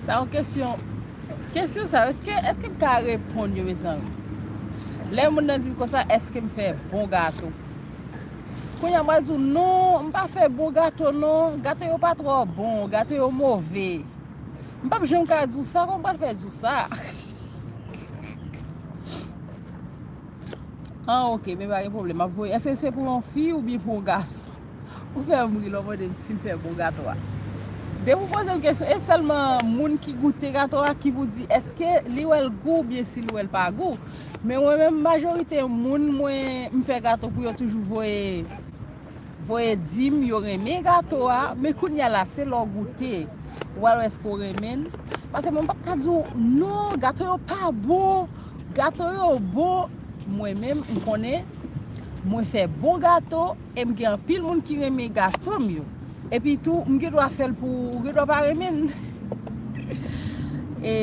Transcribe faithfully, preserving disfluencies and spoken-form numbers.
Sa yon kesyon. Kesyon sa, èske, èske m ka reponn yo, mezanmi? Lè moun nan di m konsa, èske m fè bon gato? Kounye a, m pral di w, non, m pa fè bon gato, non. Gato yo pa twò bon, gato yo move. M p ap janm ka di w sa, kòman m pral fè di w sa? Ah, ok, men pa gen pwoblèm. M ap voye. Èske se pou yon fi oubyen pou yon gason? Ou fè m ri lè w mande m si m fè bon gato a. Depi w poze m kesyon, e sèlman moun ki goute gato a ki pou di èske li wè l gou oubyen si li wè l pa gou. Men mwen menm, majorite moun mwen m fè gato pou yo toujou voye voye di m yo renmen gato a, men kounye a la se lè w goute, w al wè èske w renmen l. Paske mwen p ap ka di w non, gato yo pa bon, gato yo bon. Mwen menm, m konnen mwen fè bon gato e m gen anpil moun ki renmen gato m yo. Epi tou, m gen dwa fè l pou ou, ou gen dwa pa renmen l. E